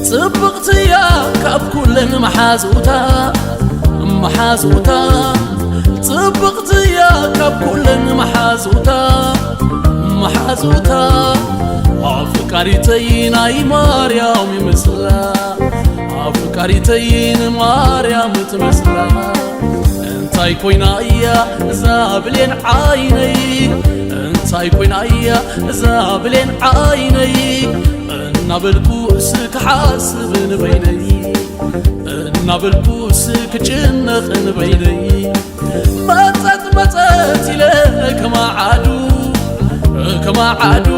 ጽብቕቲ እያ ካብ ኩለን መሓዙታ፣ መሓዙታ። ጽብቕቲ እያ ካብ ኩለን መሓዙታ፣ መሓዙታ። ኣፍቃሪተይ ናይ ማርያም ይመስላ፣ ኣፍቃሪተይ ንማርያም ትመስላ። እንታይ ኮይና እያ እዛ ብሌን ዓይነይ? እንታይ ኮይና እያ እዛ ብሌን ዓይነይ? እናበልኩ እስክ ሓስብ ንበይነይ፣ እናበልኩ እስክ ጭነቕ ንበይነይ። መጸት መጸት ኢለ ከማዓዱ፣ ከማዓዱ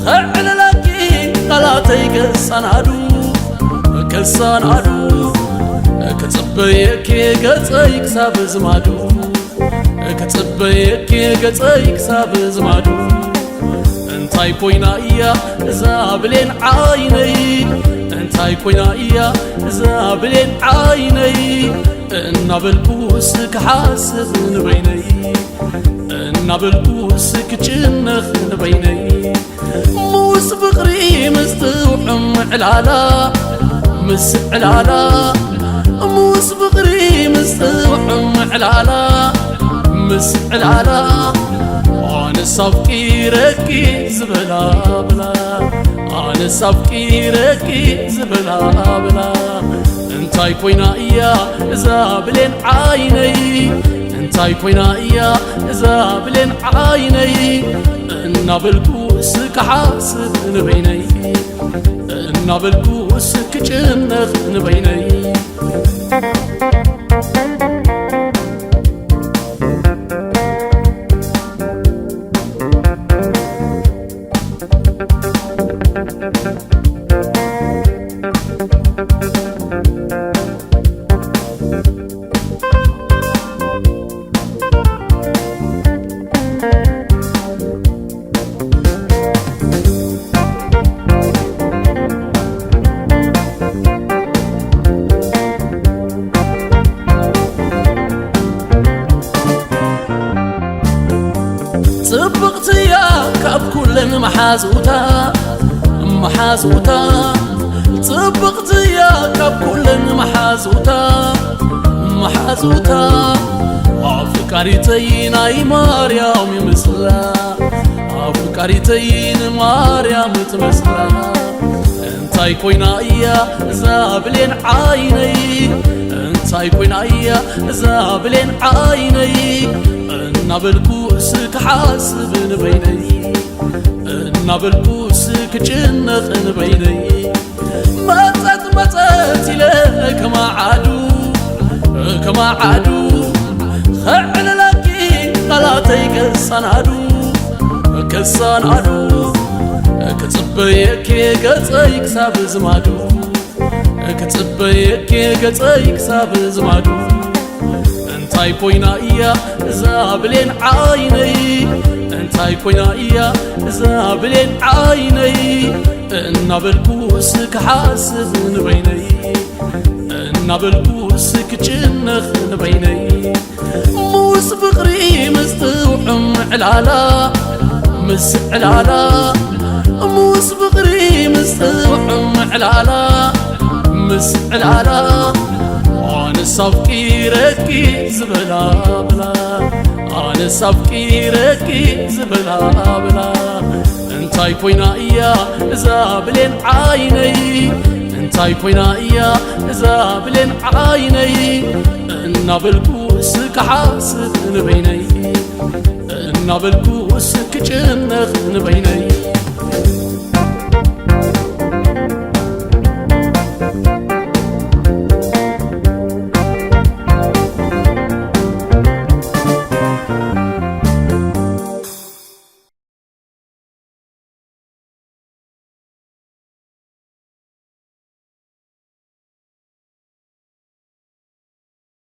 ኸዕልለኪ ቃላተይ ከሳናዱ፣ ከሳናዱ ክጽበየኪ ገጸይ ክሳብ ዝማዱ፣ ክጽበየኪ ገጸይ ክሳብ ዝማዱ። እንታይ ኮይና እያ እዛ ብሌን ዓይነይ? እንታይ ኮይና እያ እዛ ብሌን ዓይነይ? እናበልኩ እስክ ሓስብ ንበይነይ፣ እናበልኩ እስክ ጭነኽ ንበይነይ። ምስ ፍቕሪ ምስ ትውዕም ዕላላ፣ ምስ ዕላላ፣ ምስ ፍቕሪ ምስ ትውዕም ዕላላ፣ ምስ ዕላላ። ኣነስ ኣፍቂረኪ ዝበላ ብላ፣ ኣነስ ኣፍቂረኪ ዝበላ ብላ። እንታይ ኮይና እያ እዛ ብሌን ዓይነይ? እንታይ ኮይና እያ እዛ ብሌን ዓይነይ? እናበልኩ እስክ ሓስብ ንበይነይ፣ እናበልኩ እስክ ጭነቕ ንበይነይ። ጽብቕቲ እያ ካብ ኩለን መሓዙታ፣ መሓዙታ። ጽብቕቲ እያ ካብ ኩለን መሓዙታ፣ መሓዙታ። ኣፍቃሪተይ ናይ ማርያም ይመስላ፣ ኣፍቃሪተይ ንማርያም ትመስላ። እንታይ ኮይና እያ እዛ ብሌን ዓይነይ? እንታይ ኮይና እያ እዛ ብሌን ዓይነይ? እናበልኩ እስክ ሓስብ ንበይነይ፣ እናበልኩ እስክ ጭነቕ ንበይነይ። መጸት መጸት ኢለ ከማዓዱ፣ ከማዓዱ ኸዕልለኪ ቃላተይ ከሳናዱ፣ ከሳናዱ ክጽበየኪ ገጸይ ክሳብ ዝማዱ፣ ክጽበየኪ ገጸይ ክሳብ ዝማዱ። እንታይ ኮይና እያ እዛ ብሌን ዓይነይ? እንታይ ኮይና እያ እዛ ብሌን ዓይነይ? እናበልኩ እስክ ሓስብ ንበይነይ፣ እናበልኩ እስክ ጭነኽ ንበይነይ። ምስ ፍቕሪ ምስ ትውዕም ዕላላ፣ ምስ ዕላላ፣ ምስ ፍቕሪ ምስ ትውዕም ዕላላ፣ ምስ ዕላላ። ኣነስ ኣፍቂረኪ ዝበላ ብላ፣ ኣነስ ኣፍቂረኪ ዝበላ ብላ። እንታይ ኮይና እያ እዛ ብሌን ዓይነይ? እንታይ ኮይና እያ እዛ ብሌን ዓይነይ? እናበልኩ እስክ ሓስብ ንበይነይ፣ እናበልኩ እስክ ጭነኽ ንበይነይ።